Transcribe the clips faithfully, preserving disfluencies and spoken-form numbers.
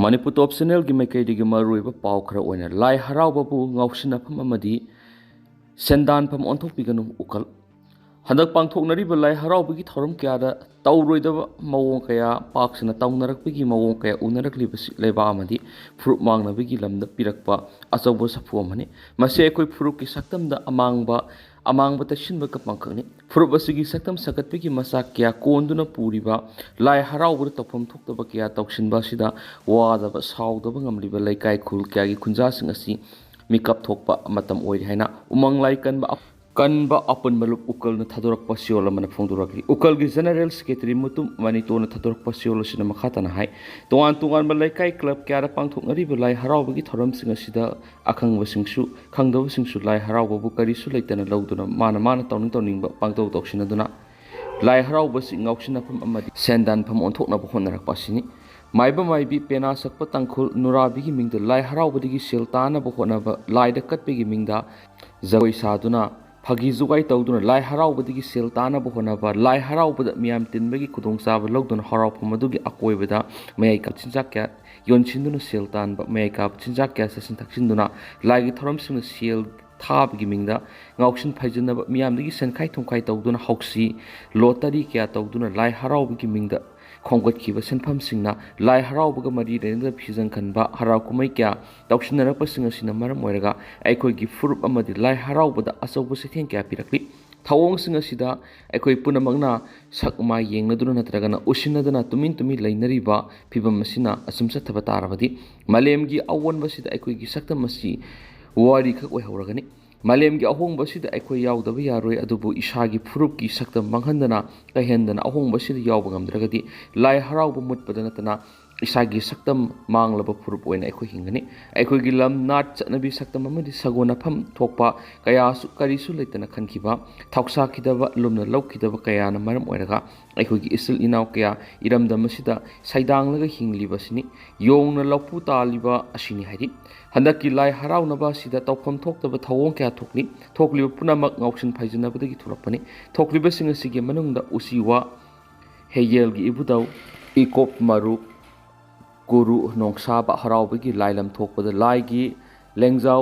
ꯃꯅꯤꯄꯨꯔ ꯇꯣꯞ ꯆꯦꯅꯦꯜꯒꯤ ꯃꯥꯏꯀꯩꯗꯒꯤ ꯃꯔꯨꯑꯣꯏꯕ ꯄꯥꯎ ꯈꯔ ꯑꯣꯏꯅ, ꯂꯥꯏ ꯍꯔꯥꯎꯕꯕꯨ ꯉꯥꯎꯁꯤꯟꯅꯐꯝ ꯑꯃꯗꯤ ꯁꯦꯟꯗꯥꯟꯐꯝ ꯑꯣꯟꯊꯣꯛꯄꯤꯒꯅꯨ, ꯎꯀꯜ꯫ ꯍꯟꯗꯛ ꯄꯥꯡꯊꯣꯛꯅꯔꯤꯕ ꯂꯥꯏ ꯍꯔꯥꯎꯕꯒꯤ ꯊꯧꯔꯝ ꯀꯌꯥꯗ ꯇꯧꯔꯣꯏꯗꯕ ꯃꯑꯣꯡ ꯀꯌꯥ ꯄꯥꯛ ꯁꯟꯅ ꯇꯧꯅꯔꯛꯄꯒꯤ ꯃꯑꯣꯡ ꯀꯌꯥ ꯎꯅꯔꯛꯂꯤꯕꯁꯤ ꯂꯩꯕꯥꯛ ꯑꯃꯗꯤ ꯐꯨꯔꯨꯞ ꯃꯥꯡꯅꯕꯒꯤ ꯂꯝꯗ ꯄꯤꯔꯛꯄ ꯑꯆꯧꯕ ꯁꯥꯐꯨ ꯑꯃꯅꯤ꯫ ꯃꯁꯤ ꯑꯩꯈꯣꯏ ꯐꯨꯔꯨꯞꯀꯤ ꯁꯛꯇꯝꯗ ꯑꯃꯥꯡꯕ, ꯑꯃꯥꯡꯕ ꯇꯩꯁꯤꯟꯕ ꯀꯞꯄꯥꯡꯈꯛꯅꯤ꯫ ꯐꯨꯔꯨꯞ ꯑꯁꯤꯒꯤ ꯁꯛꯇꯝ ꯁꯥꯒꯠꯄꯒꯤ ꯃꯆꯥꯛ ꯀꯌꯥ ꯀꯣꯟꯗꯨꯅ ꯄꯨꯔꯤꯕ ꯂꯥꯏ ꯍꯔꯥꯎꯕꯗ ꯇꯧꯐꯝ ꯊꯣꯛꯇꯕ ꯀꯌꯥ ꯇꯧꯁꯤꯟꯕ ꯑꯁꯤꯗ ꯋꯥꯗꯕ, ꯁꯥꯎꯗꯕ ꯉꯝꯂꯤꯕ ꯂꯩꯀꯥꯏ ꯈꯨꯜ ꯀꯌꯥꯒꯤ ꯈꯨꯟꯖꯥꯁꯤꯡ ꯑꯁꯤ ꯃꯤꯀꯞ ꯊꯣꯛꯄ ꯃꯇꯝ ꯑꯣꯏꯔꯦ ꯍꯥꯏꯅ ꯎꯃꯪ ꯂꯥꯏ ꯀꯟꯕ, ꯀꯟꯕ ꯑꯄꯨꯟꯕ ꯂꯨꯞ ꯎꯀꯜꯅ ꯊꯥꯗꯣꯔꯛꯄ ꯁꯤꯑꯣꯜ ꯑꯃꯅ ꯐꯣꯡꯗꯣꯔꯛꯂꯤ꯫ ꯎꯀꯜꯒꯤ ꯖꯦꯅꯔꯦꯜ ꯁꯦꯀ꯭ꯔꯦꯇꯔꯤ ꯃꯨꯇꯨꯝ ꯃꯅꯤꯇꯣꯅ ꯊꯥꯗꯣꯔꯛꯄ ꯁꯤꯑꯣꯜ ꯑꯁꯤꯅ ꯃꯈꯥ ꯇꯥꯅ ꯍꯥꯏ, ꯇꯣꯉꯥꯟ ꯇꯣꯉꯥꯟꯕ ꯂꯩꯀꯥꯏ ꯀ꯭ꯂꯕ ꯀꯌꯥꯗ ꯄꯥꯡꯊꯣꯛꯅꯔꯤꯕ ꯂꯥꯏ ꯍꯔꯥꯎꯕꯒꯤ ꯊꯧꯔꯝꯁꯤꯡ ꯑꯁꯤꯗ ꯑꯈꯪꯕꯁꯤꯡꯁꯨ ꯈꯪꯗꯕꯁꯤꯡꯁꯨ ꯂꯥꯏ ꯍꯔꯥꯎꯕꯕꯨ ꯀꯔꯤꯁꯨ ꯂꯩꯇꯅ ꯂꯧꯗꯨꯅ ꯃꯥꯅ ꯃꯥꯅ ꯇꯧꯅꯤꯡ ꯇꯧꯅꯤꯡꯕ ꯄꯥꯡꯇꯧ ꯇꯧꯁꯤꯟꯅꯗꯨꯅ ꯂꯥꯏ ꯍꯔꯥꯎꯕꯁꯤ ꯉꯥꯎꯁꯤꯟꯅꯐꯝ ꯑꯃꯗꯤ ꯁꯦꯟꯗꯥꯟꯐꯝ ꯑꯣꯟꯊꯣꯛꯅꯕ ꯍꯣꯠꯅꯔꯛꯄ ꯑꯁꯤꯅꯤ꯫ ꯃꯥꯏꯕ ꯃꯥꯏꯕꯤ ꯄꯦꯅꯥ ꯁꯛꯄ ꯇꯥꯡꯈꯨꯜ ꯅꯨꯔꯥꯕꯤꯒꯤ ꯃꯤꯡꯗ ꯂꯥꯏ ꯍꯔꯥꯎꯕꯗꯒꯤ ꯁꯦꯜ ꯇꯥꯅꯕ ꯍꯣꯠꯅꯕ, ꯂꯥꯏꯗ ꯀꯠꯄꯒꯤ ꯃꯤꯡꯗ ꯖꯒꯣꯏ ꯁꯥꯗꯨꯅ, ꯐꯥꯒꯤ ꯖꯨꯒꯥꯏ ꯇꯧꯗꯨꯅ ꯂꯥꯏ ꯍꯔꯥꯎꯕꯗꯒꯤ ꯁꯦꯜ ꯇꯥꯅꯕ ꯍꯣꯠꯅꯕ, ꯂꯥꯏ ꯍꯔꯥꯎꯕꯗ ꯃꯤꯌꯥꯝ ꯇꯤꯟꯕꯒꯤ ꯈꯨꯗꯣꯡꯆꯥꯕ ꯂꯧꯗꯨꯅ ꯍꯔꯥꯎꯐꯝ ꯑꯗꯨꯒꯤ ꯑꯀꯣꯏꯕꯗ ꯃꯌꯥꯏ ꯀꯥꯕ ꯆꯤꯟꯖꯥꯛ ꯀꯌꯥ ꯌꯣꯟꯁꯤꯟꯗꯨꯅ ꯁꯦꯜ ꯇꯥꯟꯕ, ꯃꯌꯥꯏ ꯀꯥꯕ ꯆꯤꯟꯖꯥꯛ ꯀꯌꯥ ꯆꯥꯁꯤꯟ ꯊꯛꯁꯤꯟꯗꯨꯅ ꯂꯥꯏꯒꯤ ꯊꯧꯔꯝꯁꯤꯡꯗ ꯁꯦꯜ ꯊꯥꯕꯒꯤ ꯃꯤꯡꯗ ꯉꯥꯎꯁꯤꯟ ꯐꯩꯖꯤꯟꯅꯕ, ꯃꯤꯌꯥꯝꯗꯒꯤ ꯁꯦꯟꯈꯥꯏ ꯊꯨꯝꯈꯥꯏ ꯇꯧꯗꯨꯅ ꯍꯥꯎꯁꯤ, ꯂꯣꯇꯔꯤ ꯀꯌꯥ ꯇꯧꯗꯨꯅ ꯂꯥꯏ ꯍꯔꯥꯎꯕꯒꯤ ꯃꯤꯡꯗ ꯈꯣꯝꯒꯠꯈꯤꯕ ꯁꯦꯟꯐꯝꯁꯤꯡꯅ ꯂꯥꯏ ꯍꯔꯥꯎꯕꯒ ꯃꯔꯤ ꯂꯩꯅꯗꯕ ꯐꯤꯖꯪ ꯈꯟꯕ, ꯍꯔꯥꯎ ꯀꯨꯝꯍꯩ ꯀꯌꯥ ꯇꯧꯁꯤꯟꯅꯔꯛꯄꯁꯤꯡ ꯑꯁꯤꯅ ꯃꯔꯝ ꯑꯣꯏꯔꯒ ꯑꯩꯈꯣꯏꯒꯤ ꯐꯨꯔꯨꯞ ꯑꯃꯗꯤ ꯂꯥꯏ ꯍꯔꯥꯎꯕꯗ ꯑꯆꯧꯕ ꯆꯩꯊꯦꯡ ꯀꯌꯥ ꯄꯤꯔꯛꯂꯤ꯫ ꯊꯧꯑꯣꯡꯁꯤꯡ ꯑꯁꯤꯗ ꯑꯩꯈꯣꯏ ꯄꯨꯝꯅꯃꯛꯅ ꯁꯛ ꯃꯥꯏ ꯌꯦꯡꯅꯗꯨꯅ ꯅꯠꯇ꯭ꯔꯒꯅ ꯎꯁꯤꯟꯅꯗꯨꯅ ꯇꯨꯃꯤꯟ ꯇꯨꯃꯤꯟ ꯂꯩꯅꯔꯤꯕ ꯐꯤꯕꯝ ꯑꯁꯤꯅ ꯑꯁꯨꯝ ꯆꯠꯊꯕ ꯇꯥꯔꯕꯗꯤ ꯃꯥꯂꯦꯝꯒꯤ ꯑꯑꯣꯟꯕꯁꯤꯗ ꯑꯩꯈꯣꯏꯒꯤ ꯁꯛꯇꯝ ꯑꯁꯤ ꯋꯥꯔꯤꯈꯛ ꯑꯣꯏꯍꯧꯔꯒꯅꯤ꯫ ꯃꯥꯂꯦꯝꯒꯤ ꯑꯍꯣꯡꯕꯁꯤꯗ ꯑꯩꯈꯣꯏ ꯌꯥꯎꯗꯕ ꯌꯥꯔꯣꯏ, ꯑꯗꯨꯕꯨ ꯏꯁꯥꯒꯤ ꯐꯨꯔꯨꯞꯀꯤ ꯁꯛꯇꯝ ꯃꯥꯡꯍꯟꯗꯅ ꯀꯥꯏꯍꯟꯗꯅ ꯑꯍꯣꯡꯕꯁꯤꯗ ꯌꯥꯎꯕ ꯉꯝꯗ꯭ꯔꯒꯗꯤ ꯂꯥꯏ ꯍꯔꯥꯎꯕ ꯃꯨꯠꯄꯗ ꯅꯠꯇꯅ ꯏꯁꯥꯒꯤ ꯁꯛꯇꯝ ꯃꯥꯡꯂꯕ ꯐꯨꯔꯨꯞ ꯑꯣꯏꯅ ꯑꯩꯈꯣꯏ ꯍꯤꯡꯒꯅꯤ꯫ ꯑꯩꯈꯣꯏꯒꯤ ꯂꯝ, ꯅꯥꯠ, ꯆꯠꯅꯕꯤ, ꯁꯛꯇꯝ ꯑꯃꯗꯤ ꯁꯥꯒꯣꯟꯅꯐꯝ ꯊꯣꯛꯄ ꯀꯌꯥꯁꯨ, ꯀꯔꯤꯁꯨ ꯂꯩꯇꯅ ꯈꯟꯈꯤꯕ, ꯊꯧꯁꯥꯈꯤꯗꯕ, ꯂꯨꯝꯅ ꯂꯧꯈꯤꯗꯕ ꯀꯌꯥꯅ ꯃꯔꯝ ꯑꯣꯏꯔꯒ ꯑꯩꯈꯣꯏꯒꯤ ꯏꯆꯤꯜ ꯏꯅꯥꯎ ꯀꯌꯥ ꯏꯔꯝꯗꯝ ꯑꯁꯤꯗ ꯁꯩꯗꯥꯡꯂꯒ ꯍꯤꯡꯂꯤꯕ ꯑꯁꯤꯅꯤ꯫ ꯌꯣꯡꯅ ꯂꯧꯄꯨ ꯇꯥꯜꯂꯤꯕ ꯑꯁꯤꯅꯤ ꯍꯥꯏꯔꯤ꯫ ꯍꯟꯗꯛꯀꯤ ꯂꯥꯏ ꯍꯔꯥꯎꯅꯕ ꯑꯁꯤꯗ ꯇꯧꯐꯝ ꯊꯣꯛꯇꯕ ꯊꯧꯑꯣꯡ ꯀꯌꯥ ꯊꯣꯛꯂꯤ꯫ ꯊꯣꯛꯂꯤꯕ ꯄꯨꯝꯅꯃꯛ ꯉꯥꯎꯁꯤꯟ ꯐꯩꯖꯤꯟꯅꯕꯗꯒꯤ ꯊꯣꯛꯂꯛꯄꯅꯤ꯫ ꯊꯣꯛꯂꯤꯕꯁꯤꯡ ꯑꯁꯤꯒꯤ ꯃꯅꯨꯡꯗ ꯎꯆꯤꯋꯥ, ꯍꯦꯌꯦꯜꯒꯤ ꯏꯕꯨꯙꯧ, ꯏꯀꯣꯞ ꯃꯔꯨꯞ, ꯀꯨꯔꯨ ꯅꯣꯡꯁꯥꯕ ꯍꯔꯥꯎꯕꯒꯤ ꯂꯥꯏꯂꯝ ꯊꯣꯛꯄꯗ ꯂꯥꯏꯒꯤ ꯂꯦꯡꯖꯥꯎ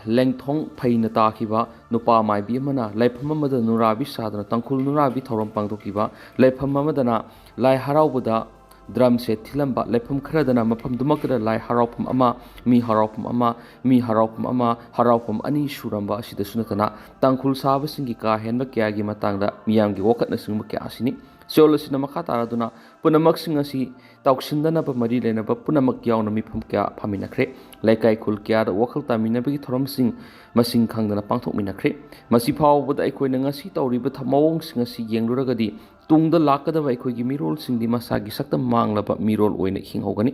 ꯂꯦꯡꯊꯣꯡ ꯐꯩꯅ ꯇꯥꯈꯤꯕ ꯅꯨꯄꯥ ꯃꯥꯏꯕꯤ ꯑꯃꯅ ꯂꯥꯏꯐꯝ ꯑꯃꯗ ꯅꯨꯔꯥꯕꯤ ꯁꯥꯗꯨꯅ ꯇꯥꯡꯈꯨꯜ ꯅꯨꯔꯥꯕꯤ ꯊꯧꯔꯝ ꯄꯥꯡꯊꯣꯛꯈꯤꯕ ꯂꯥꯏꯐꯝ ꯑꯃꯗꯅ ꯂꯥꯏ ꯍꯔꯥꯎꯕꯗ ꯗ꯭ꯔꯝ ꯁꯦꯠ ꯊꯤꯜꯂꯝꯕ ꯂꯥꯏꯐꯝ ꯈꯔꯗꯅ ꯃꯐꯝꯗꯨꯃꯛꯇꯗ ꯂꯥꯏ ꯍꯔꯥꯎꯐꯝ ꯑꯃ, ꯃꯤ ꯍꯔꯥꯎꯐꯝ ꯑꯃ, ꯃꯤ ꯍꯔꯥꯎꯐꯝ ꯑꯃ, ꯍꯔꯥꯎꯐꯝ ꯑꯅꯤ ꯁꯨꯔꯝꯕ ꯑꯁꯤꯗꯁꯨ ꯅꯠꯇꯅ ꯇꯥꯡꯈꯨꯜ ꯁꯥꯕꯁꯤꯡꯒꯤ ꯀꯥ ꯍꯦꯟꯕ ꯀꯌꯥꯒꯤ ꯃꯇꯥꯡꯗ ꯃꯤꯌꯥꯝꯒꯤ ꯋꯥꯀꯠꯅꯆꯤꯡꯕ ꯀꯌꯥ ꯑꯁꯤꯅꯤ꯫ ꯆꯌꯣꯜ ꯑꯁꯤꯅ ꯃꯈꯥ ꯇꯥꯔꯗꯨꯅ ꯄꯨꯝꯅꯃꯛꯁꯤꯡ ꯑꯁꯤ ꯇꯥꯎꯁꯤꯟꯗꯅꯕ ꯃꯔꯤ ꯂꯩꯅꯕ ꯄꯨꯝꯅꯃꯛ ꯌꯥꯎꯅ ꯃꯤꯐꯝ ꯀꯌꯥ ꯐꯝꯃꯤꯟꯅꯈ꯭ꯔꯦ꯫ ꯂꯩꯀꯥꯏ ꯈꯨꯜ ꯀꯌꯥꯗ ꯋꯥꯈꯜ ꯇꯥꯃꯤꯟꯅꯕꯒꯤ ꯊꯧꯔꯝꯁꯤꯡ ꯃꯁꯤꯡ ꯈꯪꯗꯅ ꯄꯥꯡꯊꯣꯛꯃꯤꯟꯅꯈ꯭ꯔꯦ꯫ ꯃꯁꯤ ꯐꯥꯎꯕꯗ ꯑꯩꯈꯣꯏꯅ ꯉꯁꯤ ꯇꯧꯔꯤꯕ ꯊ-, ꯃꯑꯣꯡꯁꯤꯡ ꯑꯁꯤ ꯌꯦꯡꯂꯨꯔꯒꯗꯤ ꯇꯨꯡꯗ ꯂꯥꯛꯀꯗꯕ ꯑꯩꯈꯣꯏꯒꯤ ꯃꯤꯔꯣꯜꯁꯤꯡꯗꯤ ꯃꯁꯥꯒꯤ ꯁꯛꯇꯝ ꯃꯥꯡꯂꯕ ꯃꯤꯔꯣꯜ ꯑꯣꯏꯅ ꯍꯤꯡꯍꯧꯒꯅꯤ꯫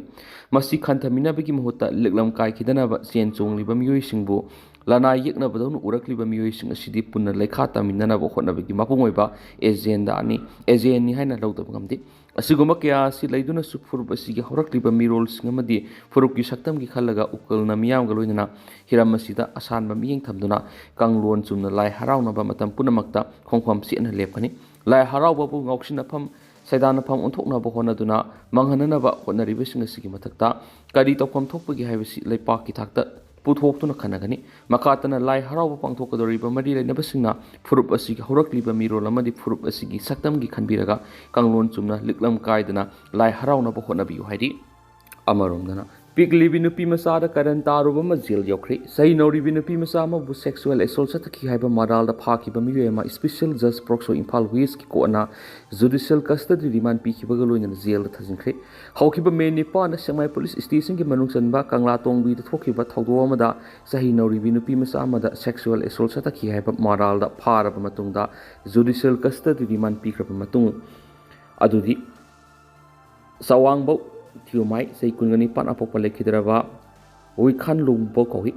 ꯃꯁꯤ ꯈꯟꯊꯃꯤꯟꯅꯕꯒꯤ ꯃꯍꯨꯠꯇ ꯂꯤꯛꯂꯝ ꯀꯥꯏꯈꯤꯗꯅꯕ ꯆꯦꯟ ꯆꯣꯡꯂꯤꯕ ꯃꯤꯑꯣꯏꯁꯤꯡꯕꯨ ꯂꯅꯥꯏ ꯌꯦꯛꯅꯕꯗꯧꯅ ꯎꯔꯛꯂꯤꯕ ꯃꯤꯑꯣꯏꯁꯤꯡ ꯑꯁꯤꯗꯤ ꯄꯨꯟꯅ ꯂꯩꯈꯥ ꯇꯥꯃꯤꯟꯅꯅꯕ ꯍꯣꯠꯅꯕꯒꯤ ꯃꯄꯨꯡ ꯑꯣꯏꯕ ꯑꯦꯖꯦꯟꯗꯥꯅꯤ, ꯑꯦꯖꯦꯟꯅꯤ ꯍꯥꯏꯅ ꯂꯧꯗꯕ ꯉꯝꯗꯦ꯫ ꯑꯁꯤꯒꯨꯝꯕ ꯀꯌꯥ ꯑꯁꯤ ꯂꯩꯗꯨꯅꯁꯨ ꯐꯨꯔꯨꯞ ꯑꯁꯤꯒꯤ ꯍꯧꯔꯛꯂꯤꯕ ꯃꯤꯔꯣꯜꯁꯤꯡ ꯑꯃꯗꯤ ꯐꯨꯔꯨꯞꯀꯤ ꯁꯛꯇꯝꯒꯤ ꯈꯜꯂꯒ ꯎꯀꯜꯅ ꯃꯤꯌꯥꯝꯒ ꯂꯣꯏꯅꯅ ꯍꯤꯔꯝ ꯑꯁꯤꯗ ꯑꯁꯥꯟꯕ ꯃꯤꯠꯌꯦꯡ ꯊꯝꯗꯨꯅ ꯀꯥꯡꯂꯣꯟ ꯆꯨꯝꯅ ꯂꯥꯏ ꯍꯔꯥꯎꯅꯕ ꯃꯇꯝ ꯄꯨꯝꯅꯃꯛꯇ ꯈꯣꯡꯐꯝ ꯆꯦꯠꯅ ꯂꯦꯞꯀꯅꯤ꯫ ꯂꯥꯏ ꯍꯔꯥꯎꯕꯕꯨ ꯉꯥꯎꯁꯤꯟꯅꯐꯝ, ꯁꯩꯗꯥꯟꯅꯐꯝ ꯑꯣꯟꯊꯣꯛꯅꯕ ꯍꯣꯠꯅꯗꯨꯅ ꯃꯥꯡꯍꯟꯅꯅꯕ ꯍꯣꯠꯅꯔꯤꯕꯁꯤꯡ ꯑꯁꯤꯒꯤ ꯃꯊꯛꯇ ꯀꯔꯤ ꯇꯧꯐꯝ ꯊꯣꯛꯄꯒꯦ ꯍꯥꯏꯕꯁꯤ ꯂꯩꯄꯥꯛꯀꯤ ꯊꯥꯛꯇ ꯄꯨꯊꯣꯛꯇꯨꯅ ꯈꯟꯅꯒꯅꯤ꯫ ꯃꯈꯥ ꯇꯥꯅ ꯂꯥꯏ ꯍꯔꯥꯎꯕ ꯄꯥꯡꯊꯣꯛꯀꯗꯧꯔꯤꯕ ꯃꯔꯤ ꯂꯩꯅꯕꯁꯤꯡꯅ ꯐꯨꯔꯨꯞ ꯑꯁꯤꯒꯤ ꯍꯧꯔꯛꯂꯤꯕ ꯃꯤꯔꯣꯜ ꯑꯃꯗꯤ ꯐꯨꯔꯨꯞ ꯑꯁꯤꯒꯤ ꯁꯛꯇꯝꯒꯤ ꯈꯟꯕꯤꯔꯒ ꯀꯥꯡꯂꯣꯟ ꯆꯨꯝꯅ ꯂꯤꯛꯂꯝ ꯀꯥꯏꯗꯅ ꯂꯥꯏ ꯍꯔꯥꯎꯅꯕ ꯍꯣꯠꯅꯕꯤꯌꯨ ꯍꯥꯏꯔꯤ꯫ ꯑꯃꯔꯣꯝꯗꯅ ꯄꯤꯛꯂꯤꯕꯤ ꯅꯨꯄꯤ ꯃꯆꯥꯗ ꯀꯔꯟ ꯇꯥꯔꯨꯕ ꯑꯃ ꯖꯦꯜ ꯌꯧꯈ꯭ꯔꯦ꯫ ꯆꯍꯤ ꯅꯧꯔꯤꯕꯤ ꯅꯨꯄꯤ ꯃꯆꯥ ꯑꯃꯕꯨ sexual assault ꯆꯠꯊꯈꯤ ꯍꯥꯏꯕ ꯃꯔꯥꯜꯗ ꯐꯥꯈꯤꯕ ꯃꯤꯑꯣꯏ ꯑꯃ special judge ꯄꯣꯛꯁꯣ ꯏꯝꯐꯥꯜ ꯋꯦꯁꯀꯤ ꯀꯣꯔꯠꯅ judicial custody remand ꯄꯤꯈꯤꯕꯒ ꯂꯣꯏꯅꯅ ꯖꯦꯜꯗ ꯊꯥꯖꯤꯟꯈ꯭ꯔꯦ꯫ ꯍꯧꯈꯤꯕ ꯃꯦ ꯅꯤꯄꯥꯟꯗ ꯁꯦꯛꯃꯥꯏ ꯄꯨꯂꯤꯁ ꯁ꯭ꯇꯦꯁꯟꯒꯤ ꯃꯅꯨꯡ ꯆꯟꯕ ꯀꯪꯂꯥꯇꯣꯡꯕꯤꯗ ꯊꯣꯛꯈꯤꯕ ꯊꯧꯗꯣꯛ ꯑꯃꯗ ꯆꯍꯤ ꯅꯧꯔꯤꯕꯤ ꯅꯨꯄꯤ ꯃꯆꯥ ꯑꯃꯗ sexual assault ꯆꯠꯊꯈꯤ ꯍꯥꯏꯕ ꯃꯔꯥꯜꯗ ꯐꯥꯔꯕ ꯃꯇꯨꯡꯗ judicial custody remand ꯄꯤꯈ꯭ꯔꯕ ꯃꯇꯨꯡ ꯑꯗꯨꯗꯤ ꯆꯋꯥꯡꯕꯧ ꯊꯤꯌꯨꯃꯥꯏ, ꯆꯍꯤ ꯀꯨꯟꯒ ꯅꯤꯄꯥꯟ, ꯑꯄꯣꯛꯄ ꯂꯩꯈꯤꯗ꯭ꯔꯕ ꯋꯤꯈꯥꯟ ꯂꯨꯡꯕꯧ ꯀꯧꯏ꯫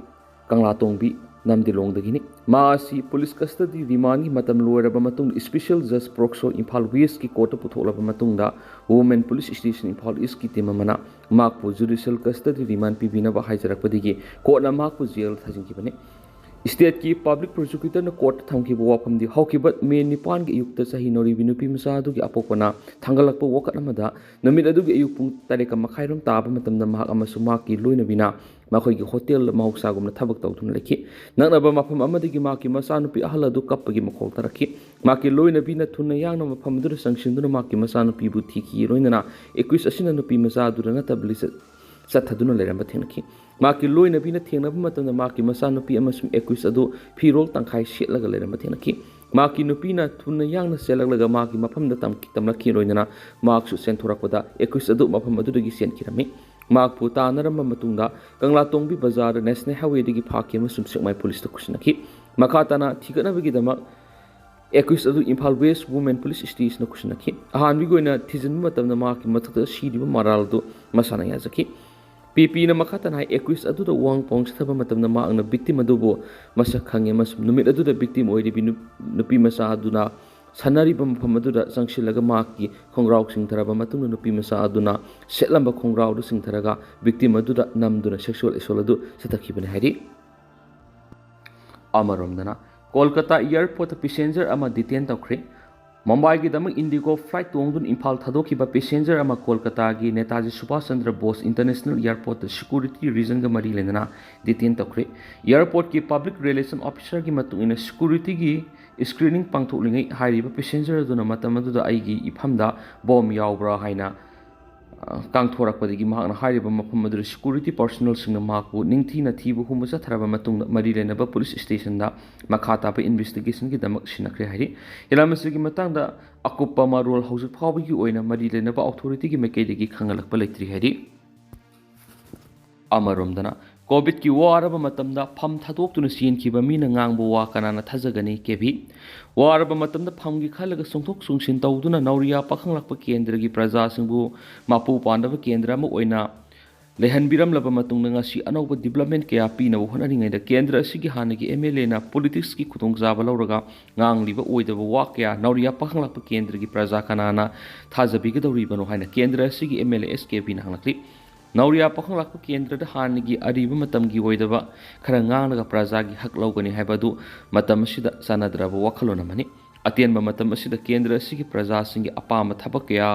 ꯀꯪꯂꯥꯇꯣꯡꯕꯤ ꯅꯝꯗꯤꯂꯣꯡꯗꯒꯤꯅꯤ꯫ ꯃꯥ ꯑꯁꯤ ꯄꯨꯂꯤꯁ ꯀꯁꯇꯗꯤ ꯔꯤꯃꯥꯟꯒꯤ ꯃꯇꯝ ꯂꯣꯏꯔꯕ ꯃꯇꯨꯡꯗ special judge ꯄ꯭ꯔꯣꯛꯁꯣ ꯏꯝꯐꯥꯜ ꯋꯦꯁꯀꯤ ꯀꯣꯔꯠꯇ ꯄꯨꯊꯣꯛꯂꯕ ꯃꯇꯨꯡꯗ ꯋꯨꯃꯦꯟ ꯄꯨꯂꯤꯁ ꯁ꯭ꯇꯦꯁꯟ ꯏꯝꯐꯥꯜ ꯏꯁꯀꯤ ꯇꯤꯝ ꯑꯃꯅ ꯃꯍꯥꯛꯄꯨ judicial custody remand ꯄꯤꯕꯤꯅꯕ ꯍꯥꯏꯖꯔꯛꯄꯗꯒꯤ ꯀꯣꯔꯠꯅ ꯃꯍꯥꯛꯄꯨ ꯖꯦꯜꯗ ꯊꯥꯖꯤꯟꯈꯤꯕꯅꯤ꯫ ꯁ꯭ꯇꯦꯠꯀꯤ ꯄꯕ꯭ꯂꯤꯛ ꯄ꯭ꯔꯣꯁꯤꯀ꯭ꯌꯨꯇꯔꯅ ꯀꯣꯔꯠꯇ ꯊꯝꯈꯤꯕ ꯋꯥꯐꯝꯗꯤ, ꯍꯧꯈꯤꯕ ꯃꯦ ꯅꯤꯄꯥꯟꯒꯤ ꯑꯌꯨꯛꯇ ꯆꯍꯤ ꯅꯧꯔꯤꯕꯤ ꯅꯨꯄꯤ ꯃꯆꯥ ꯑꯗꯨꯒꯤ ꯑꯄꯣꯛꯄꯅ ꯊꯥꯡꯒꯠꯂꯛꯄ ꯋꯥꯀꯠ ꯑꯃꯗ ꯅꯨꯃꯤꯠ ꯑꯗꯨꯒꯤ ꯑꯌꯨꯛ ꯄꯨꯡ ꯇꯔꯦꯠꯀ ꯃꯈꯥꯏꯔꯣꯝ ꯇꯥꯕ ꯃꯇꯝꯗ ꯃꯍꯥꯛ ꯑꯃꯁꯨꯡ ꯃꯍꯥꯛꯀꯤ ꯂꯣꯏꯅꯕꯤꯅ ꯃꯈꯣꯏꯒꯤ ꯍꯣꯇꯦꯜꯗ ꯃꯍꯧꯁꯥꯒꯨꯝꯅ ꯊꯕꯛ ꯇꯧꯗꯨꯅ ꯂꯩꯈꯤ꯫ ꯅꯛꯅꯕ ꯃꯐꯝ ꯑꯃꯗꯒꯤ ꯃꯍꯥꯛꯀꯤ ꯃꯆꯥꯅꯨꯄꯤ ꯑꯍꯜ ꯑꯗꯨ ꯀꯞꯄꯒꯤ ꯃꯈꯣꯜ ꯇꯥꯔꯛꯈꯤ꯫ ꯃꯍꯥꯛꯀꯤ ꯂꯣꯏꯅꯕꯤꯅ ꯊꯨꯅ ꯌꯥꯡꯅ ꯃꯐꯝ ꯑꯗꯨꯗ ꯆꯪꯁꯤꯟꯗꯨꯅ ꯃꯍꯥꯛꯀꯤ ꯃꯆꯥꯅꯨꯄꯤꯕꯨ ꯊꯤꯈꯤ꯫ ꯂꯣꯏꯅꯅ ꯑꯦꯀ꯭ꯌꯨꯁ ꯑꯁꯤꯅ ꯅꯨꯄꯤ ꯃꯆꯥ ꯑꯗꯨꯗ ꯅꯠꯇꯕ ꯂꯤꯆꯠ ꯆꯠꯊꯗꯨꯅ ꯂꯩꯔꯝꯕ ꯊꯦꯡꯅꯈꯤ꯫ ꯃꯍꯥꯛꯀꯤ ꯂꯣꯏꯅꯕꯤꯅ ꯊꯦꯡꯅꯕ ꯃꯇꯝꯗ ꯃꯍꯥꯛꯀꯤ ꯃꯆꯥꯅꯨꯄꯤ ꯑꯃꯁꯨꯡ ꯑꯦꯀ꯭ꯌꯨꯁ ꯑꯗꯨ ꯐꯤꯔꯣꯜ ꯇꯪꯈꯥꯏ ꯁꯦꯠꯂꯒ ꯂꯩꯔꯝꯕ ꯊꯦꯡꯅꯈꯤ꯫ ꯃꯍꯥꯛꯀꯤ ꯅꯨꯄꯤꯅ ꯊꯨꯅ ꯌꯥꯡꯅ ꯆꯦꯜꯂꯛꯂꯒ ꯃꯍꯥꯛꯀꯤ ꯃꯐꯝꯗ ꯇꯝ-, ꯇꯝꯂꯛꯈꯤ꯫ ꯂꯣꯏꯅꯅ ꯃꯍꯥꯛꯁꯨ ꯆꯦꯟꯊꯣꯔꯛꯄꯗ ꯑꯦꯀ꯭ꯌꯨꯁ ꯑꯗꯨ ꯃꯐꯝ ꯑꯗꯨꯗꯒꯤ ꯆꯦꯟꯈꯤꯔꯝꯃꯤ꯫ ꯃꯍꯥꯛꯄꯨ ꯇꯥꯟꯅꯔꯝꯕ ꯃꯇꯨꯡꯗ ꯀꯪꯂꯥꯇꯣꯡꯕꯤ ꯕꯖꯥꯔꯗ ꯅꯦꯁꯅꯦꯜ ꯍꯥꯏꯋꯦꯗꯒꯤ ꯐꯥꯈꯤ ꯑꯃꯁꯨꯡ ꯁꯦꯛꯃꯥꯏ ꯄꯨꯂꯤꯁꯇ ꯈꯨꯠꯁꯤꯟꯅꯈꯤ꯫ ꯃꯈꯥ ꯇꯥꯅ ꯊꯤꯒꯠꯅꯕꯒꯤꯗꯃꯛ ꯑꯦꯀ꯭ꯌꯨꯁ ꯑꯗꯨ ꯏꯝꯐꯥꯜ ꯋꯦꯁ ꯋꯨꯃꯦꯟ ꯄꯨꯂꯤꯁ ꯁ꯭ꯇꯦꯁꯟꯗ ꯈꯨꯠꯁꯤꯟꯅꯈꯤ꯫ ꯑꯍꯥꯟꯕꯒꯤ ꯑꯣꯏꯅ ꯊꯤꯖꯤꯟꯕ ꯃꯇꯝꯗ ꯃꯍꯥꯛꯀꯤ ꯃꯊꯛꯇ ꯁꯤꯔꯤꯕ ꯃꯔꯥꯜ ꯑꯗꯨ ꯃꯁꯥꯅ ꯌꯥꯖꯈꯤ꯫ ꯄꯤ ꯄꯤꯅ ꯃꯈꯥ ꯇꯥꯅ ꯍꯥꯏ, ꯑꯦꯀ꯭ꯌꯨꯁ ꯑꯗꯨꯗ ꯋꯥꯍꯪ ꯄꯥꯎꯍꯪ ꯆꯠꯊꯕ ꯃꯇꯝꯗ ꯃꯍꯥꯛꯅ ꯚꯤꯛꯇꯤꯝ ꯑꯗꯨꯕꯨ ꯃꯁꯛ ꯈꯪꯉꯤ ꯑꯃꯁꯨꯡ ꯅꯨꯃꯤꯠ ꯑꯗꯨꯗ ꯚꯤꯛꯇꯤꯝ ꯑꯣꯏꯔꯤꯕꯤ ꯅꯨ-, ꯅꯨꯄꯤ ꯃꯆꯥ ꯑꯗꯨꯅ ꯁꯥꯟꯅꯔꯤꯕ ꯃꯐꯝ ꯑꯗꯨꯗ ꯆꯪꯁꯤꯜꯂꯒ ꯃꯍꯥꯛꯀꯤ ꯈꯣꯡꯒ꯭ꯔꯥꯎ ꯆꯤꯡꯊꯔꯕ ꯃꯇꯨꯡꯗ ꯅꯨꯄꯤ ꯃꯆꯥ ꯑꯗꯨꯅ ꯁꯦꯠꯂꯝꯕ ꯈꯣꯡꯒ꯭ꯔꯥꯎꯗꯨ ꯆꯤꯡꯊꯔꯒ ꯚꯤꯛꯇꯤꯝ ꯑꯗꯨꯗ ꯅꯝꯗꯨꯅ ꯁꯦꯛꯁꯨꯑꯦꯜ ꯑꯦꯁꯣꯜ ꯑꯗꯨ ꯆꯠꯊꯈꯤꯕꯅꯤ ꯍꯥꯏꯔꯤ꯫ ꯑꯃꯔꯣꯝꯗꯅ, ꯀꯣꯜꯀꯇꯥ ꯑꯦꯌꯔꯄꯣꯔꯠꯇ ꯄꯦꯁꯦꯟꯖꯔ ꯑꯃ ꯗꯤꯇꯦꯟ ꯇꯧꯈ꯭ꯔꯦ꯫ ꯃꯨꯝꯕꯥꯏꯒꯤꯗꯃꯛ ꯏꯟꯗꯤꯒꯣ ꯐ꯭ꯂꯥꯏꯠ ꯇꯣꯡꯗꯨꯅ ꯏꯝꯐꯥꯜ ꯊꯥꯗꯣꯛꯈꯤꯕ ꯄꯦꯁꯦꯟꯖꯔ ꯑꯃ ꯀꯣꯜꯀꯇꯥꯒꯤ ꯅꯦꯇꯥꯖꯤ ꯁꯨꯚꯥꯁ ꯆꯟꯗ꯭ꯔ ꯕꯣꯁ ꯏꯟꯇꯔꯅꯦꯁꯅꯦꯜ ꯑꯦꯌꯔꯄꯣꯔꯠꯇ ꯁꯦꯀ꯭ꯌꯨꯔꯤꯇꯤ ꯔꯤꯖꯟꯒ ꯃꯔꯤ ꯂꯩꯅꯅ ꯗꯤꯇꯦꯟ ꯇꯧꯈ꯭ꯔꯦ꯫ ꯑꯦꯌꯔꯄꯣꯔꯠꯀꯤ ꯄꯕ꯭ꯂꯤꯛ ꯔꯤꯂꯦꯁꯟ ꯑꯣꯐꯤꯁꯔꯒꯤ ꯃꯇꯨꯡ ꯏꯟꯅ, ꯁꯦꯀ꯭ꯌꯨꯔꯤꯇꯤꯒꯤ ꯁ꯭ꯀ꯭ꯔꯤꯅꯤꯡ ꯄꯥꯡꯊꯣꯛꯂꯤꯉꯩ ꯍꯥꯏꯔꯤꯕ ꯄꯦꯁꯦꯟꯖꯔ ꯑꯗꯨꯅ ꯃꯇꯝ ꯑꯗꯨꯗ ꯑꯩꯒꯤ ꯏꯐꯝꯗ ꯕꯣꯝ ꯌꯥꯎꯕ꯭ꯔꯥ ꯍꯥꯏꯅ, ꯑ, ꯀꯥꯡꯊꯣꯔꯛꯄꯗꯒꯤ ꯃꯍꯥꯛꯅ ꯍꯥꯏꯔꯤꯕ ꯃꯐꯝ ꯑꯗꯨꯗ ꯁꯦꯀ꯭ꯌꯨꯔꯤꯇꯤ ꯄꯔꯁꯣꯅꯦꯜꯁꯤꯡꯅ ꯃꯍꯥꯛꯄꯨ ꯅꯤꯡꯊꯤꯅ ꯊꯤꯕ ꯍꯨꯝꯕ ꯆꯠꯊꯔꯕ ꯃꯇꯨꯡꯗ ꯃꯔꯤ ꯂꯩꯅꯕ ꯄꯨꯂꯤꯁ ꯁ꯭ꯇꯦꯁꯟꯗ ꯃꯈꯥ ꯇꯥꯕ ꯏꯟꯚꯦꯁꯇꯤꯒꯦꯁꯟꯒꯤꯗꯃꯛ ꯁꯤꯟꯅꯈ꯭ꯔꯦ ꯍꯥꯏꯔꯤ꯫ ꯍꯤꯔꯝ ꯑꯁꯤꯒꯤ ꯃꯇꯥꯡꯗ ꯑꯀꯨꯞꯄ ꯃꯔꯣꯜ ꯍꯧꯖꯤꯛ ꯐꯥꯎꯕꯒꯤ ꯑꯣꯏꯅ ꯃꯔꯤ ꯂꯩꯅꯕ ꯑꯣꯊꯣꯔꯤꯇꯤꯒꯤ ꯃꯥꯏꯀꯩꯗꯒꯤ ꯈꯪꯍꯜꯂꯛꯄ ꯂꯩꯇ꯭ꯔꯤ ꯍꯥꯏꯔꯤ꯫ ꯑꯃꯔꯣꯝꯗꯅ, ꯀꯣꯚꯤꯗꯀꯤ ꯋꯥꯔꯕ ꯃꯇꯝꯗ ꯐꯝ ꯊꯥꯗꯣꯛꯇꯨꯅ ꯆꯦꯟꯈꯤꯕ ꯃꯤꯅ ꯉꯥꯡꯕ ꯋꯥ ꯀꯅꯥꯅ ꯊꯥꯖꯒꯅꯤ? ꯀꯦꯚꯤ꯫ ꯋꯥꯔꯕ ꯃꯇꯝꯗ ꯐꯝꯒꯤ ꯈꯜꯂꯒ ꯆꯣꯡꯊꯣꯛ ꯆꯣꯡꯁꯤꯟ ꯇꯧꯗꯨꯅ ꯅꯧꯔꯤꯌꯥ ꯄꯥꯈꯪꯂꯛꯄ ꯀꯦꯟꯗ꯭ꯔꯒꯤ ꯄ꯭ꯔꯖꯥꯁꯤꯡꯕꯨ ꯃꯄꯨ ꯄꯥꯟꯗꯕ ꯀꯦꯟꯗ꯭ꯔ ꯑꯃ ꯑꯣꯏꯅ ꯂꯩꯍꯟꯕꯤꯔꯝꯂꯕ ꯃꯇꯨꯡꯗ, ꯉꯁꯤ ꯑꯅꯧꯕ ꯗꯤꯕ꯭ꯂꯞꯃꯦꯟ ꯀꯌꯥ ꯄꯤꯅꯕ ꯍꯣꯠꯅꯔꯤꯉꯩꯗ, ꯀꯦꯟꯗ꯭ꯔ ꯑꯁꯤꯒꯤ ꯍꯥꯟꯅꯒꯤ ꯑꯦꯝ ꯑꯦꯜ ꯑꯦꯅ ꯄꯣꯂꯤꯇꯤꯛꯁꯀꯤ ꯈꯨꯗꯣꯡꯆꯥꯕ ꯂꯧꯔꯒ ꯉꯥꯡꯂꯤꯕ ꯑꯣꯏꯗꯕ ꯋꯥ ꯀꯌꯥ ꯅꯧꯔꯤꯌꯥ ꯄꯥꯈꯪꯂꯛꯄ ꯀꯦꯟꯗ꯭ꯔꯒꯤ ꯄ꯭ꯔꯖꯥ ꯀꯅꯥꯅ ꯊꯥꯖꯕꯤꯒꯗꯧꯔꯤꯕꯅꯣ ꯍꯥꯏꯅ ꯀꯦꯟꯗ꯭ꯔ ꯑꯁꯤꯒꯤ ꯑꯦꯝ ꯑꯦꯜ ꯑꯦ ꯑꯦꯁ ꯀꯦ ꯕꯤꯅ ꯍꯪꯂꯛꯂꯤ꯫ ꯅꯧꯔꯤꯌꯥ ꯄꯥꯈꯪ ꯂꯥꯛꯄ ꯀꯦꯟꯗ꯭ꯔꯗ ꯍꯥꯟꯅꯒꯤ ꯑꯔꯤꯕ ꯃꯇꯝꯒꯤ ꯑꯣꯏꯗꯕ ꯈꯔ ꯉꯥꯡꯂꯒ ꯄ꯭ꯔꯖꯥꯒꯤ ꯍꯛ ꯂꯧꯒꯅꯤ ꯍꯥꯏꯕ ꯑꯗꯨ ꯃꯇꯝ ꯑꯁꯤꯗ ꯆꯥꯟꯅꯗ꯭ꯔꯕ ꯋꯥꯈꯜꯂꯣꯟ ꯑꯃꯅꯤ꯫ ꯑꯇꯦꯟꯕ ꯃꯇꯝ ꯑꯁꯤꯗ ꯀꯦꯟꯗ꯭ꯔ ꯑꯁꯤꯒꯤ ꯄ꯭ꯔꯖꯥꯁꯤꯡꯒꯤ ꯑꯄꯥꯝꯕ ꯊꯕꯛ ꯀꯌꯥ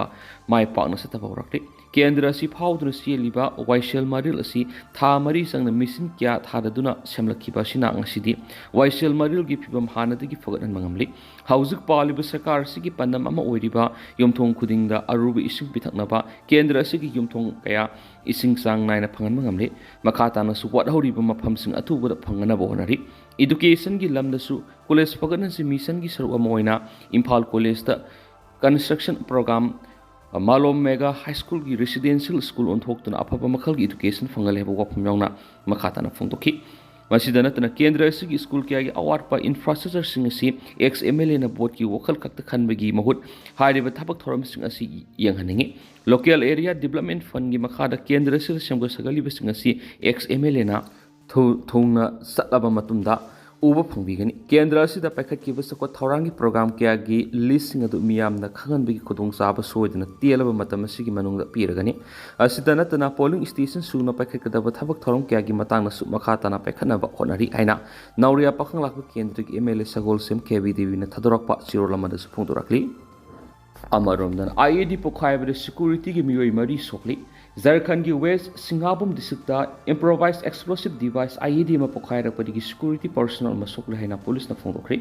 ꯃꯥꯏ ꯄꯥꯛꯅ ꯆꯠꯊꯕ ꯍꯧꯔꯛꯂꯤ꯫ ꯀꯦꯟꯗ꯭ꯔ ꯑꯁꯤ ꯐꯥꯎꯗꯨꯅ ꯆꯦꯜꯂꯤꯕ ꯋꯥꯏꯁꯦꯜ ꯃꯔꯤꯜ ꯑꯁꯤ ꯊꯥ ꯃꯔꯤ ꯆꯪꯅ ꯃꯤꯁꯤꯟ ꯀꯌꯥ ꯊꯥꯗꯗꯨꯅ ꯁꯦꯝꯂꯛꯈꯤꯕ ꯑꯁꯤꯅ ꯉꯁꯤꯗꯤ ꯋꯥꯏꯁꯦꯜ ꯃꯔꯤꯜꯒꯤ ꯐꯤꯕꯝ ꯍꯥꯟꯅꯗꯒꯤ ꯐꯒꯠꯍꯟꯕ ꯉꯝꯂꯤ꯫ ꯍꯧꯖꯤꯛ ꯄꯥꯜꯂꯤꯕ ꯁꯔꯀꯥꯔ ꯑꯁꯤꯒꯤ ꯄꯥꯟꯗꯝ ꯑꯃ ꯑꯣꯏꯔꯤꯕ ꯌꯨꯝꯊꯣꯡ ꯈꯨꯗꯤꯡꯗ ꯑꯔꯨꯕ ꯏꯁꯤꯡ ꯄꯤꯊꯛꯅꯕ ꯀꯦꯟꯗ꯭ꯔ ꯑꯁꯤꯒꯤ ꯌꯨꯝꯊꯣꯡ ꯀꯌꯥ ꯏꯁꯤꯡ ꯆꯥꯡ ꯅꯥꯏꯅ ꯐꯪꯍꯟꯕ ꯉꯝꯂꯤ꯫ ꯃꯈꯥ ꯇꯥꯅꯁꯨ ꯋꯥꯠꯍꯧꯔꯤꯕ ꯃꯐꯝꯁꯤꯡ ꯑꯊꯨꯕꯗ ꯐꯪꯅꯅꯕ ꯍꯣꯠꯅꯔꯤ꯫ ꯏꯗꯨꯀꯦꯁꯟꯒꯤ ꯂꯝꯗꯁꯨ ꯀꯣꯂꯦꯖ ꯐꯒꯠꯍꯟꯁꯤ ꯃꯤꯁꯟꯒꯤ ꯁꯔꯨꯛ ꯑꯃ ꯑꯣꯏꯅ ꯏꯝꯐꯥꯜ ꯀꯣꯂꯦꯖꯇ ꯀꯟꯁꯇ꯭ꯔꯛꯁꯟ ꯄ꯭ꯔꯣꯒ꯭ꯔꯥꯝ, ꯃꯥꯂꯣꯝ ꯃꯦꯒꯥ ꯍꯥꯏ ꯁ꯭ꯀꯨꯜꯒꯤ ꯔꯦꯁꯤꯗꯦꯟꯁꯤꯌꯦꯜ ꯁ꯭ꯀꯨꯜ ꯑꯣꯟꯊꯣꯛꯇꯨꯅ ꯑꯐꯕ ꯃꯈꯜꯒꯤ ꯏꯗꯨꯀꯦꯁꯟ ꯐꯪꯍꯜꯂꯦ ꯍꯥꯏꯕ ꯋꯥꯐꯝ ꯌꯥꯎꯅ ꯃꯈꯥ ꯇꯥꯅ ꯐꯣꯡꯗꯣꯛꯈꯤ꯫ ꯃꯁꯤꯗ ꯅꯠꯇꯅ ꯀꯦꯟꯗ꯭ꯔ ꯑꯁꯤꯒꯤ ꯁ꯭ꯀꯨꯜ ꯀꯌꯥꯒꯤ ꯑꯋꯥꯠꯄ ꯏꯟꯐ꯭ꯔꯥꯁ꯭ꯇ꯭ꯔꯛꯆꯔꯁꯤꯡ ꯑꯁꯤ ꯑꯦꯛꯁ ꯑꯦꯝ ꯑꯦꯜ ꯑꯦꯅ ꯕꯣꯔꯗꯀꯤ ꯋꯥꯈꯜ ꯈꯛꯇ ꯈꯟꯕꯒꯤ ꯃꯍꯨꯠ ꯍꯥꯏꯔꯤꯕ ꯊꯕꯛ ꯊꯧꯔꯝꯁꯤꯡ ꯑꯁꯤ ꯌꯦꯡꯍꯟꯅꯤꯡꯏ꯫ ꯂꯣꯀꯦꯜ ꯑꯦꯔꯤꯌꯥ ꯗꯤꯕꯂꯞꯃꯦꯟ ꯐꯟꯒꯤ ꯃꯈꯥꯗ ꯀꯦꯟꯗ꯭ꯔ ꯑꯁꯤꯗ ꯁꯦꯝꯒꯠ ꯁꯥꯒꯠꯂꯤꯕꯁꯤꯡ ꯑꯁꯤ ꯑꯦꯛꯁ ꯑꯦꯝ ꯑꯦꯜ ꯑꯦꯅ ꯊꯨ-, ꯊꯨꯡꯅ ꯆꯠꯂꯕ ꯃꯇꯨꯡꯗ ꯎꯕ ꯐꯪꯕꯤꯒꯅꯤ꯫ ꯀꯦꯟꯗ꯭ꯔ ꯑꯁꯤꯗ ꯄꯥꯏꯈꯠꯈꯤꯕ ꯆꯥꯎꯈꯠ ꯊꯧꯔꯥꯡꯒꯤ ꯄ꯭ꯔꯣꯒ꯭ꯔꯥꯝ ꯀꯌꯥꯒꯤ ꯂꯤꯁꯁꯤꯡ ꯑꯗꯨ ꯃꯤꯌꯥꯝꯅ ꯈꯪꯍꯟꯕꯒꯤ ꯈꯨꯗꯣꯡꯆꯥꯕ ꯁꯣꯏꯗꯅ ꯇꯦꯜꯂꯕ ꯃꯇꯝ ꯑꯁꯤꯒꯤ ꯃꯅꯨꯡꯗ ꯄꯤꯔꯒꯅꯤ꯫ ꯑꯁꯤꯗ ꯅꯠꯇꯅ ꯄꯣꯂꯤꯡ ꯁ꯭ꯇꯦꯁꯟ ꯁꯨꯅ ꯄꯥꯏꯈꯠꯀꯗꯕ ꯊꯕꯛ ꯊꯧꯔꯝ ꯀꯌꯥꯒꯤ ꯃꯇꯥꯡꯗꯁꯨ ꯃꯈꯥ ꯇꯥꯅ ꯄꯥꯏꯈꯠꯅꯕ ꯍꯣꯠꯅꯔꯤ ꯍꯥꯏꯅ ꯅꯧꯔꯤꯌꯥ ꯄꯥꯈꯪ ꯂꯥꯛꯄ ꯀꯦꯟꯗ꯭ꯔꯒꯤ M L A Sagolsem K B ꯗꯦꯕꯤꯅ ꯊꯥꯗꯣꯔꯛꯄ ꯆꯦꯔꯣꯜ ꯑꯃꯗꯁꯨ ꯐꯣꯡꯗꯣꯔꯛꯂꯤ꯫ ꯑꯃꯔꯣꯝꯗꯅ, ꯑꯥꯏ ꯏ ꯗꯤ ꯄꯣꯈꯥꯏꯕꯗ ꯁꯦꯀ꯭ꯌꯨꯔꯤꯇꯤꯒꯤ ꯃꯤꯑꯣꯏ ꯃꯔꯤ ꯁꯣꯛꯂꯤ꯫ ꯖꯔꯈꯟꯒꯤ ꯋꯦꯁ ꯁꯤꯡꯍꯥꯕꯨꯝ ꯗꯤꯁꯇ꯭ꯔꯤꯛꯇ ꯏꯝꯄ꯭ꯔꯣꯚꯥꯏꯖ ꯑꯦꯛꯁꯄ꯭ꯂꯣꯁꯤꯚ ꯗꯤꯚꯥꯏꯁ, ꯑꯥꯏ ꯏ ꯗꯤ, ꯑꯃ ꯄꯣꯈꯥꯏꯔꯛꯄꯗꯒꯤ ꯁꯦꯀ꯭ꯌꯨꯔꯤꯇꯤ ꯄꯔꯁꯣꯅꯦꯜ ꯑꯃ ꯁꯣꯛꯂꯦ ꯍꯥꯏꯅ ꯄꯨꯂꯤꯁꯅ ꯐꯣꯡꯗꯣꯛꯈ꯭ꯔꯦ꯫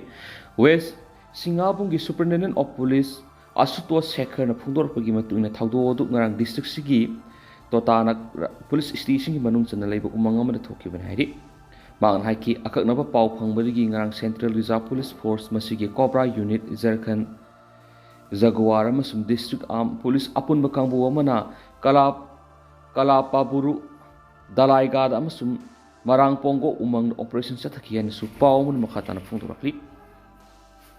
ꯋꯦꯁ ꯁꯤꯡꯍꯥꯕꯨꯝꯒꯤ ꯁꯨꯄꯔꯤꯟꯇꯦꯟꯗꯦꯟꯠ ꯑꯣꯐ ꯄꯨꯂꯤꯁ ꯑꯁꯨꯇꯣꯁ ꯁꯦꯈꯔꯅ ꯐꯣꯡꯗꯣꯔꯛꯄꯒꯤ ꯃꯇꯨꯡ ꯏꯟꯅ, ꯊꯧꯗꯣꯛ ꯑꯗꯨ ꯉꯔꯥꯡ ꯗꯤꯁꯇ꯭ꯔꯤꯛꯁꯤꯒꯤ ꯇꯣꯇꯥꯅ ꯄꯨꯂꯤꯁ ꯁ꯭ꯇꯦꯁꯟꯒꯤ ꯃꯅꯨꯡ ꯆꯟꯅ ꯂꯩꯕ ꯎꯃꯪ ꯑꯃꯗ ꯊꯣꯛꯈꯤꯕꯅꯤ ꯍꯥꯏꯔꯤ꯫ ꯃꯍꯥꯛꯅ ꯍꯥꯏꯈꯤ, ꯑꯀꯛꯅꯕ ꯄꯥꯎ ꯐꯪꯕꯗꯒꯤ ꯉꯔꯥꯡ ꯁꯦꯟꯇ꯭ꯔꯦꯜ ꯔꯤꯖꯥꯔꯚ ꯄꯨꯂꯤꯁ ꯐꯣꯔꯁ, ꯃꯁꯤꯒꯤ ꯀꯣꯕ꯭ꯔꯥ ꯌꯨꯅꯤꯠ, ꯖꯔꯈꯟ ꯖꯒꯨꯋꯥꯔ ꯑꯃꯁꯨꯡ ꯗꯤꯁꯇ꯭ꯔꯤꯛ ꯑꯥꯔꯝ ꯄꯨꯂꯤꯁ ꯑꯄꯨꯟꯕ ꯀꯥꯡꯕꯨ ꯑꯃꯅ ꯀꯂꯥ-, ꯀꯂꯥꯄꯥꯕꯨꯔꯨ, ꯗꯂꯥꯏꯒꯥꯗ ꯑꯃꯁꯨꯡ ꯃꯔꯥꯡ ꯄꯣꯡꯒꯣ ꯎꯃꯪꯗ ꯑꯣꯄꯔꯦꯁꯟ ꯆꯠꯊꯈꯤ ꯍꯥꯏꯅꯁꯨ ꯄꯥꯎ ꯑꯃꯅ ꯃꯈꯥ ꯇꯥꯅ ꯐꯣꯡꯗꯣꯔꯛꯂꯤ꯫